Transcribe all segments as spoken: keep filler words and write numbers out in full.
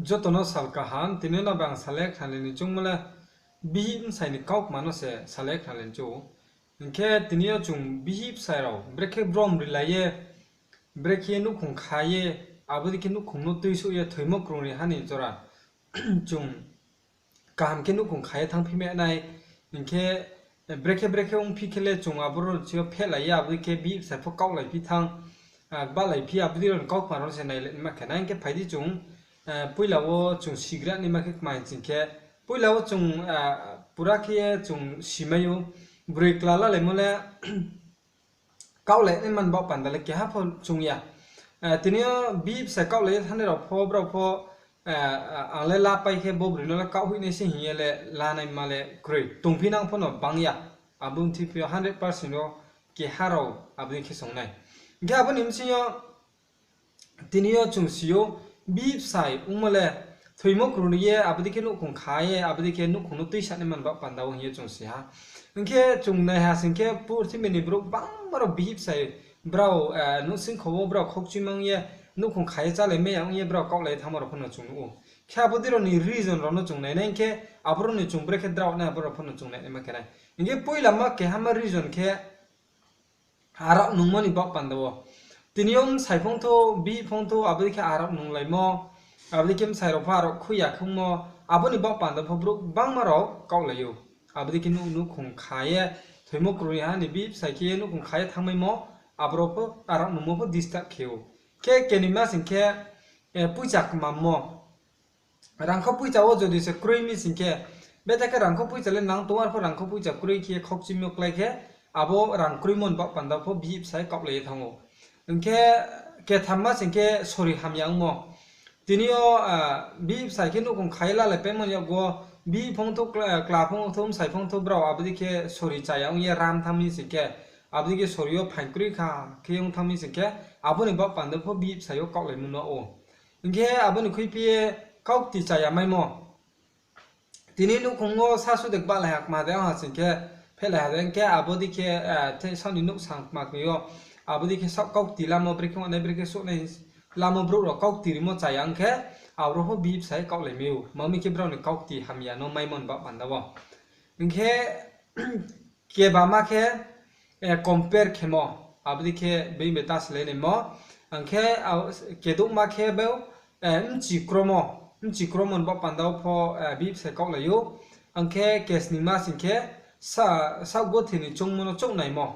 Joto no sal kaham, tini yo no bang salai khnalai ni choungmo le bihih bsai ni kaukma no se salai khnalai ni chou. Hing khe tini yo chung bihih bsai rao brekhe brom rilai ye, brekhe nouhkhong kha ye, abo dei khe nouhkhong no tuisouh ye thoimo krungri ha ni jora chung kaham khe nouhkhong kha ye thanngphi mai nai, hing khe brekhe brekhe ongphi khe le chung aboro ni thing yo phehlai ye abo dei khe bihih bsai pho kaohlaiphi thanng, bahlaiphi abo dei rao ni kaukma rao no se nailai ma khe nai. Hing khe phai di chung, poila wo chung sigra naima khe kma hing sing khe, poila wo chung pura khe ye chung simai ou, broi kla lalaimo le kaohlai naimani baoh panda le keha pho chung ya. Tini yo bihih bsai kaohlai ye thanngnai rao pho, brao pho, ang le lapai khe bo broi no le kaohhoih nai se hing ye le lanaima le kroi. Tongphi nang pho no bang ya. Abo ni thing yo hundred percent yo keha rao abo dei khe song nai. Hing khe abo ni bsing yo tini yo chung si ou, bihih bsai ongmo le thoimo krungri ye, abo dei khe nouhkhong kha ye, abo dei khe nouhkhong no tuisa naimani baoh panda wo hing ye chung si ha. Hing khe chung nai ha sing khe purthimbi ni brouh gbangma rao bihih bsai brao, nouhsingkho wo brao khoukchuimang ye, nouhkhong kha ye chálai mai ya ong ye brao kaohlai ye thanngmo rao pho no chung nuh ou. Khe abo dei rao ni reason rao no chung nainai hing khe, aboro ni chung brekhe drao nai abo rao pho no chung nainai ma khe nai. Hing khe poilama kehama reason khe, arao nungmo ni baoh panda wo. Tini yo bsai phongthou, bihih phongthou, abo dei khe arao nunglaimo, abo dei khe bsai rao pho arao khui ya khongmo, abo ni baoh panda pho brouh gbangma rao kaohlai ou. Abo dei khe nouh, nouhkhong kha ye, thoimo krungri ha ni bihih bsai khe ye nouhkhong kha ye thanngmaimo, aboro pho arao nungmo pho disturb khe ou. Khe kenima sing khe, poicha kmammo. Rangkho poicha wo jodi se kroi mi sing khe, betha khe rangkho poicha le nang tong, arpho rangkho poicha kroi khe ye khoukchuimo klái khe, abo rang kroimo ni baoh panda pho bihih bsai kaohlai ye thanng ou. Hing khe kethamma sing khe sori hamya ongmo. Tini yo, bihih bsai khe nouhkhong kha ye lalaipaimo ni yakgu wo, bihih phongthou, kla phongthou, bsai phongthou brao abo dei khe sori chaya ong ye ram thanng mi sing khe, abo dei khe sori yo phaing kroi kha khe ong thanng mi sing khe, abo ni baoh panda pho bihih bsai yo kaohlaimo no ou. Hing khe abo ni khuiphi ye kaukti chaya maimo. Tini nouhkhong wo sasu de kbahlai ha kma de ong ha sing khe, phehlai ha de ong khe abo dei khe, saoh ni nouhsang kma khe yo, abo dei khe saoh kaukti lamo brekhe ong nai brekhe souh nai lamo brouh rao kaukti rimo chaya ong khe, aboro pho bihih bsai kaohlai mai ou, ma mi khe brao ni kaukti hamya no maimo ni baoh panda wo. Hing khe kebama khe, compare khemo, abo dei khe being bai ta slái naimo. Ang khe, kedouhma khe bo, bchi kromo, bchi kromo ni baoh panda wo pho, bihih bsai kaohlai ou. Ang khe kesningma sing khe, saoh gothe ni choungmo no chouh naimo.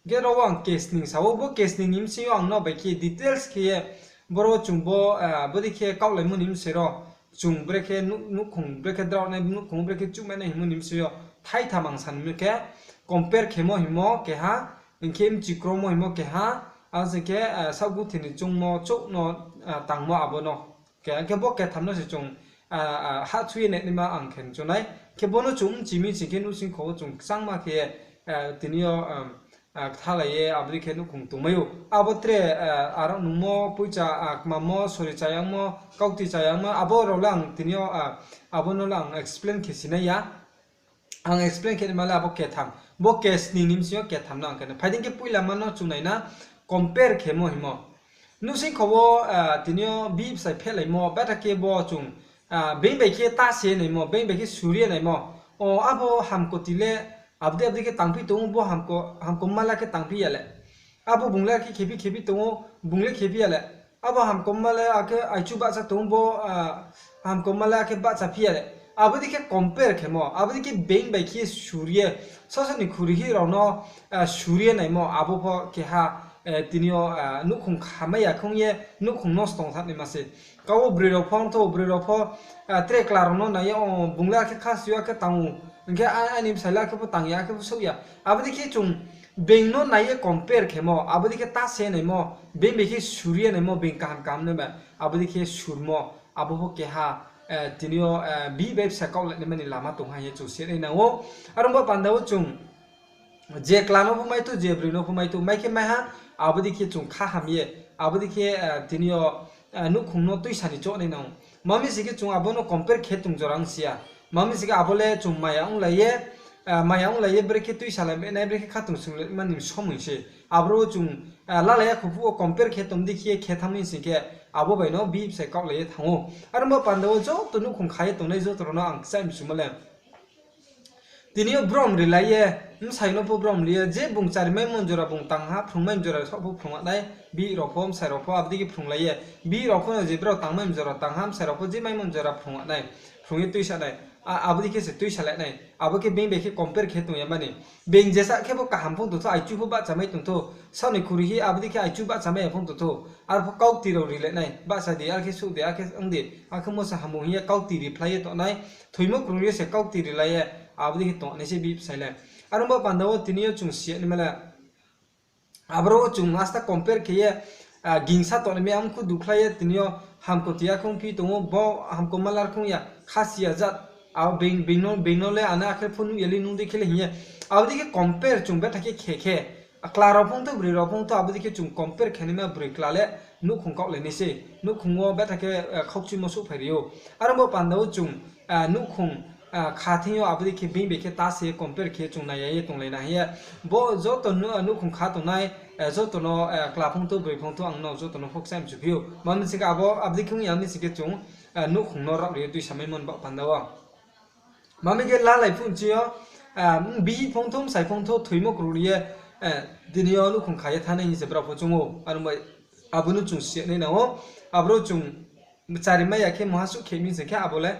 Hing khe ro wo ang kesning sa ou, bo kesning ni bsing yo ang no bai khe details khe ye, boro chung bo, bo dei khe kaohlaimo ni bsing ro, chung brekhe nouh-, nouhkhong brekhe drao nai, nouhkhong brekhe chuhmai nai hingmo ni bsing yo, thaitham ang sa ni khe, compare khemo hingmo keha, hing khe bchi kromo hingmo keha, ang sing khe, saoh gothe ni choungmo chouh no, tangmo abo no. Khe, ang khe bo ketham no se chung, hahchu ye nainaima ang khe chung nai. Khe bo no chung bchi mi sing khe nouhsingkho wo chung kchangma khe, tini yo, kthalai ye abo dei khe nouhkhong tongmai ou. Abo tre, arao nungmo, poicha, kmamo, sori chayangmo, kaukti chayangmo, abo rao le ang tini yo, abo no le ang explain khe sinai ya. Ang explain khe naima le abo ketham. Bo kesning ni bsing yo ketham no ang khe nai. Phai di khe poilama no chung nai na, compare khemo hingmo. Nouhsingkho wo, tini yo bihih bsai phehlaimo, betha khe bo chung, being bai khe ta se naimo, being bai khe suri ye naimo. O, abo hamkoti le, abo dei abo dei khe tangphi tong ou, bo hamko, hamkomma le khe tangphi ya le. Abo bung le khe khephi khephi tong ou, bung le khephi ya le. Abo hamkomma le akhe aichu bahcha tong ou, bo, hamkomma le akhe bahcha phi ya le. Abo dei khe compare khemo, abo dei khe being bai khe suri ye, sasaoh ni khuri hi rao no, suri ye naimo, abo pho keha, tini yo, nouhkhong khamai ya khong ye, nouhkhong nosto ong thanngnaima se. Kau wo broi rao pho, ongtho broi rao pho, tre kla rao no nai ye, o, bung le akhe khasi yo akhe tang ou, hing khe a-, aini bsai le akhe pho tang ya, akhe pho souh ya. Abo dei khe chung being no nai ye compare khemo, abo dei khe ta se naimo, being bai khe suri ye naimo, being kaham kaham nai ba, abo dei khe surmo, abo pho keha, tini yo, bihih bai bsa kaohlai naima ni lama tong ha hing ye chung se nai nang ou. Aro bo panda wo chung je kla no pho mai thou, je broi no pho mai thou, mai khe mai ha, abo dei khe chung kha ham ye, abo dei khe, tini yo, nouhkhong no tuisa ni choh nai nang ou. Ma mi sing khe chung abo no compare khe tong jora ong si ya. Ma mi sing khe abo le chung maya onglai ye, maya onglai ye brekhe tuisalai nai, brekhe khatungsunglaima ni somoi se. Aboro chung, lalai ya kho phuh wo compare khe tong di khe ye khe thanng mi sing khe, Abo bai no bihih bsai kaohlai ye thanng ou. Are ong ba panda wo joto nouhkhong kha ye tongnai joto rao no ang kchaih mchumo le, tini yo brom rilai ye, bsai no pho brom ri ye, je bung chari maimo jora bung tang ha, phrung maimo jora saoh pho phrung nai, bihih rao pho, bsai rao pho, abo dei khe phrunglai ye, bihih rao pho no je brao tang maimo jora tang ha, bsai rao pho je maimo jora phrung nai, phrung ye tuisa nai. Abo dei khe se tuisa lai nai. Abo khe being bai khe compare khe tong ya mani. Being jesa khe bo kaham phung tong thou, aichu pho bahcha mai tong thou. Saoh ni khuri hi abo dei khe aichu bahcha mai ya phung tong thou. Arpho kaukti rao rilai nai. Bahcha di, akhe souh di, akhe ong di. Akhe mo se hamung hing ye kaukti riphlai ye tongnai. Thoimo krung ye se kaukti rilai ye. Abo dei khe tongnai se bihih bsai le. Are ong ba panda wo tini yo chung si ya naima le, aboro wo chung asta compare khe ye, gingsa tongnai mi ang khu dukhlai ye tini yo hamko ti ya khong phi tong ou, bo hamko malar khong ya, khasi ya jat, being no le ano akhe pho nuh ya le nung dei khe le hing ye. Abo dei khe compare chung betha khe khe khe, kla rao phung thou, broi rao phung thou, abo dei khe chung compare khe naima broi kla le nouhkhong kaohlai nai se, nouhkhong wo betha khe khaukchuimo souhphai ri ou. Are ong bo panda wo chung nouhkhong kha thing yo abo dei khe being bai khe ta se compare khe chung nai ya ye tonglai na hing ye. Bo joto nouhkhong kha tongnai, joto no kla phung thou, broi phung thou, ang no joto no pho kchaih mchu phi ou. Ma mi sing khe abo, abo dei khe ong ya mi sing khe chung nouhkhong no raoh ri ye tuisa maimo ni baoh panda wo. Ma mi khe lalai phuh nching yo, bihih phung thou, bsai phung thou, thoimo krung ri ye, tini yo nouhkhong kha ye thanng nai hing se brao pho choung ou. Are ong bai abo no chung si ya nai nang ou. Aboro chung chari mai ya khe mungha suh khe mi sing khe abo le,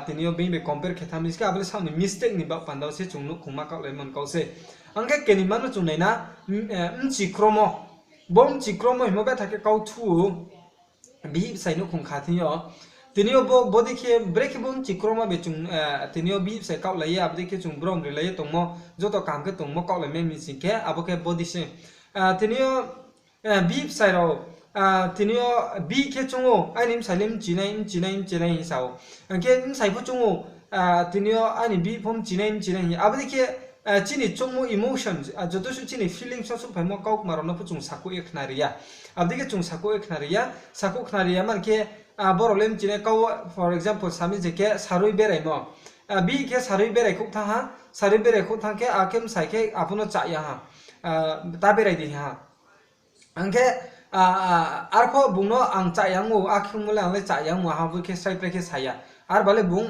tini yo being bai compare khe thanng mi sing khe abo le saoh ni mistake ni baoh panda wo se chung nouhkhong ma kaohlaimo ni kau se. Ang khe kenima no chung nai na, bchi kromo. Bo bchi kromo hingmo betha khe kau thu ou, bihih bsai nouhkhong kha thing yo. Tini yo bo, bo dei khe, brekhe bo bchi kromo bai chung, tini yo bihih bsai kaohlai ye, abo dei khe chung brom rilai ye tongmo, joto kaham khe tongmo kaohlai mai mi sing khe, abo khe bo dei se. Tini yo bihih bsai rao, tini yo bihih khe choung ou, aini bsai le bchi nai, bchi nai, bchi nai hing sa ou. Ang khe bsai pho choung ou, tini yo aini bihih pho bchi nai, bchi nai hing ye. Abo dei khe, chini choungmo emotion, joto suh chini feelings no souhphaimo kaukma rao no pho chung sakhouh ye khna ri ya. Abo dei khe chung sakhouh ye khna ri ya, sakhouh khna ri ya man khe, borao le bchi nai kau, for example, sa mi je khe sarui beraimo. Bihih khe sarui berai khouh thanng ha, sarui berai khouh thanng khe, akhe bsai khe abo no chá ya ha, ta berai di ha. Ang khe, arpho bung no ang chá ya ong ou, akhe ongmo le ang le chá ya ong ou, abo khe srai prai khe sa ya. Arba le bung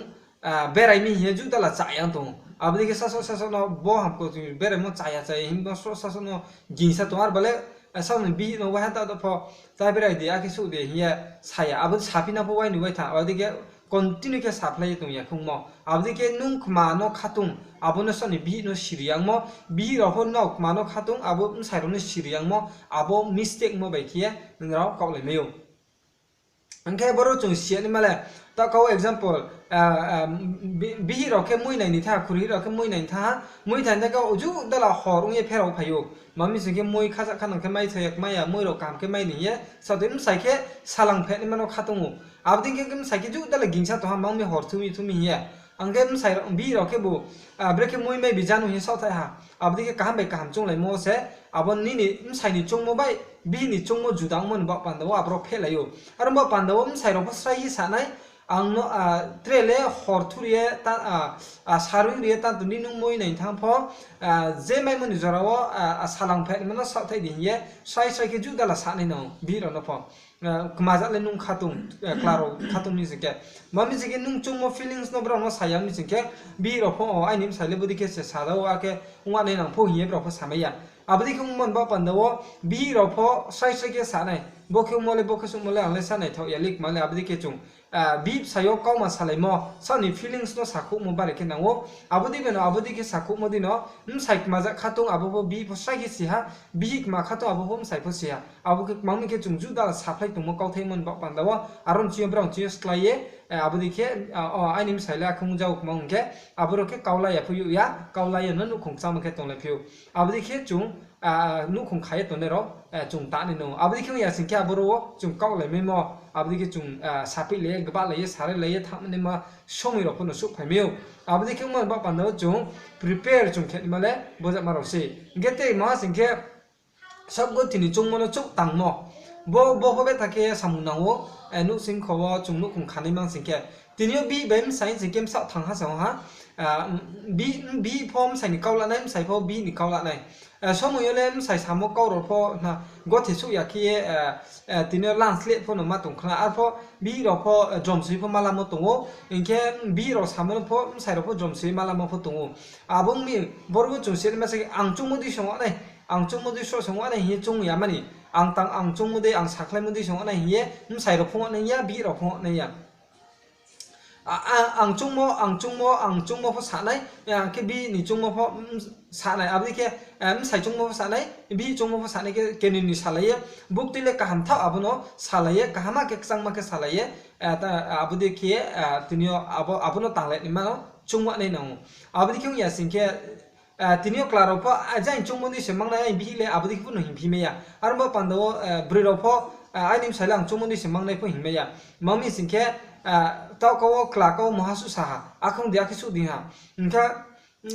berai mi hing ye juh dala chá ya ong tong ou. Abo dei khe sasaoh sasaoh no bo hamko chung beraimo chá ya, chá ya hing no sro sasaoh no gingsa tong ou. Arba le, sasaoh ni bihih no waiha ta pho, ta berai di, akhe souh di hing ye sa ya. Abo saphi na pho wai ni wai tha, abo dei khe continue khe saphlai ye tong ya khongmo. Abo dei khe nung kma no khatung, abo no saoh ni bihih no siri yangmo, bihih rao pho nrao kma no khatung, abo bsai rao no siri yangmo, abo mistake mo bai khe ye nrao kaohlai mai ou. Ang khe boro chung si ya naima le, ta kau example, bihih rao khe mui nai ni thanng ha, khuri rao khe mui nai ni thanng ha, mui thanng thanng khe juh dala hor ong ye pherao phai ou. Ma mi sing khe mui khaja khanang khe mai thoi ya, mai ya, mui rao kaham khe mai ni hing ye, saoh tei bsai khe salang pheh naima no khatung ou. Abo dei khe bsai khe juh dala gingsa tong ha, mang mi hor thu mi thu mi hing ye. Ang khe bihih rao khebu, brekhe mui mai bi janu hing ye saohthai ha. Abo dei khe kaham bai kaham chounglaimo se, abo nini bsai ni choungmo bai bihih ni choungmo juda ongmo ni baoh panda wo aboro phehlai ou. Are ong baoh panda wo bsai rao pho srai ye sa nai, ang no, tre le hor thuri ye, sarui ri ye, ta tini nung mui nai thanng pho, je maimo ni jora wo, salang pheh naima no saohthai di hing ye, srai srai khe juh dala sa nai nang bihih rao no pho. Kmaja le nung khatung, kla rao khatung mi sing khe. Ma mi sing khe nung choungmo feelings no brao no sa ya mi sing khe, bihih rao pho, o, aini bsai le bo dei khe se sa da ou, akhe ong nai nang pho hing ye brao pho samai ya. Abo dei khe ongmo ni baoh panda wo, bihih rao pho srai srai khe sa nai. Bo khe ongmo le, bo khe se ongmo le, ang le sa naithaoh ya le kma le, abo dei khe chung, bihih bsai yo kauma salaimo, saoh ni feelings no sakhouhmo bare khe nang ou. Abo dei bai no, abo dei khe sakhouhmo dei no, bsai kmaja khatung, abo pho bihih pho srai khe si ha, bihih kma khatung, abo pho bsai pho si ha. Abo khe kma mi khe chung juh dala saphlai tongmo kauthai mo ni baoh panda wo, aro ni ching yo brao ni ching yo sklái ye, abo dei khe, o, aini bsai le akhe ongja ou kma hing khe, aboro khe kaulai ya pho youh ya, kaulai ya no nouhkhong kchangma khe tonglaiphi ou. Abo dei khe chung, nouhkhong kha ye tongnai rao, chung ta nai nang ou. Abo dei khe ong ya sing khe aboro wo chung kaulai maimo, abo dei khe chung, saphihlai ye, gbahlai ye, sarailai ye thanngnaima somoi rao pho no souhphai mai ou. Abo dei khe ongmo ni baoh panda wo chung prepare chung khe naima le bojama rao se. Hing khe tei maha sing khe, sabgo tini choungmo no chouh tangmo. Bo, bo pho betha khe samung nang ou, nouhsing kho wo chung nouhkhong khanai mang sing khe. Tini yo bihih bai bsai sing khe bsaoh thanng ha sa ha. Bihih pho bsai ni kau lanai, bsai pho bihih ni kau lanai. Somoi yo le bsai samo kau rao pho na, gothe souh ya khe ye, tini yo lansleh pho no ma tong khna, arpho bihih rao pho jomsoi pho ma lamo tong ou, hing khe bihih rao samo no pho bsai rao pho jomsoi ma lamo pho tong ou. Abo ong mi, boro bo chung sinaima se ang choungmo dei song nai, ang choungmo dei sroh song nai hing ye choung ya mani, ang tang ang choungmo dei, ang sakhlaimo dei song nai hing ye bsai rao pho nai ya, bihih rao pho nai ya. Ang choungmo, ang choungmo, ang choungmo pho sa nai, ang khe bihih ni choungmo pho sa nai, abo dei khe bsai choungmo pho sa nai, bihih choungmo pho sa nai khe, keni ni salai ye, buktui le kaham thaoh, abo no salai ye, kaham khe kchangma khe salai ye, abo dei khe tini yo abo no tanglai naima no choung nai nang ou. Abo dei khe ong ya sing khe, tini yo chla rao pho, jang choungmo dei se mang nai, aini bihih le abo dei khe pho no hingphi mai ya. Aro bo panda wo, broi rao pho, aini bsai le ang choungmo dei se mang nai pho hing mai ya. Ma mi sing khe, taoh kau wo chla kau wo muha suh sa ha, akhe ong di, akhe suh di ha. Hing khe,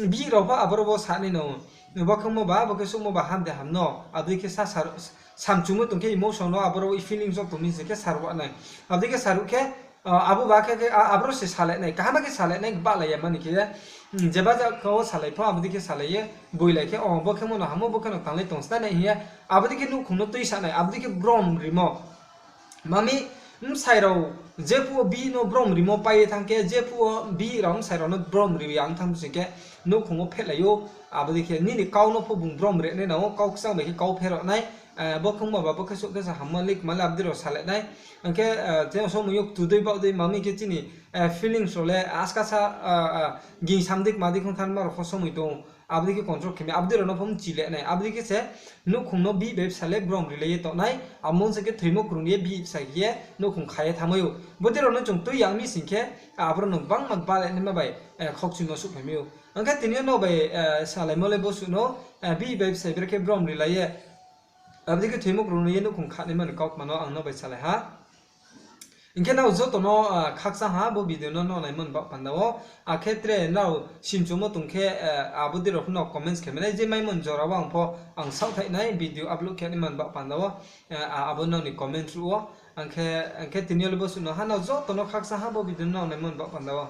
bihih rao pho aboro bo sa nai nang ou. Bo khe ongmo ba, bo khe suhmo ba, ham de ham no, abo dei khe samchumo tong khe emotion no, aboro feelings wo tong mi sing khe saruh nai. Abo dei khe saruh khe, abo ba khe, aboro se salai nai, kaham khe salai nai, bahlai ya mani khe, jeba ja kau wo salai pho, abo dei khe salai ye, boilai khe, o bo khe mo no hamo, bo khe no tanglai tong sna nai hing ye, abo dei khe nouhkhong no tuisa nai, abo dei khe brom rimo. Ma mi, bsai rao jephuh wo bihih no brom rimo pai ye thanng khe, jephuh wo bihih rao bsai rao no brom ri ya ong thanng sing khe, nouhkhong wo phehlai ou, abo dei khe nini kau no pho bung brom ri nai nang ou, kau kchang bai khe kau pherao nai, bo khe ongmo ba, bo khe suh khe sa hammo le kma le abo dei rao salai nai. Ang khe, tini yo somoi yo ktu dei baoh dei ma mi khe chini feelings rao le askasa, gingsam dei kma dei khong thanngma rao pho somoi tong ou. Abo dei khe control khe mi, abo dei rao no pho mchi le nai, abo dei khe se nouhkhong no bihih bai bsai le brom rilai ye tong nai, abo ong se khe thoimo krung ye bihih bsai khe ye nouhkhong kha ye thanngmai ou. Bodei rao no chung tui ya ong mi sing khe, aboro no gbangma bahlai naima bai, khaukchuimo suhphai mai ou. Ang khe tini yo nrao bai salaimo le bo suh no, bihih bai bsai bere khe brom rilai ye, abo dei khe thoimo krung ye nouhkhong kha naima ni kautma no ang nrao bai salai ha. Hing khe nrao joto no khakchang ha bo video no nrao naimo ni baoh panda wo. Akhe tre nrao simchumo tong khe, abo dei rao pho no comments khe mai nai, je maimo ni jora wo ang pho ang saohthaih nai video upload khe naima ni baoh panda wo, abo nrao ni comment ruh wo. Ang khe tini yo le bo suh no ha, nrao joto no khakchang ha bo video no nrao naimo ni baoh panda wo.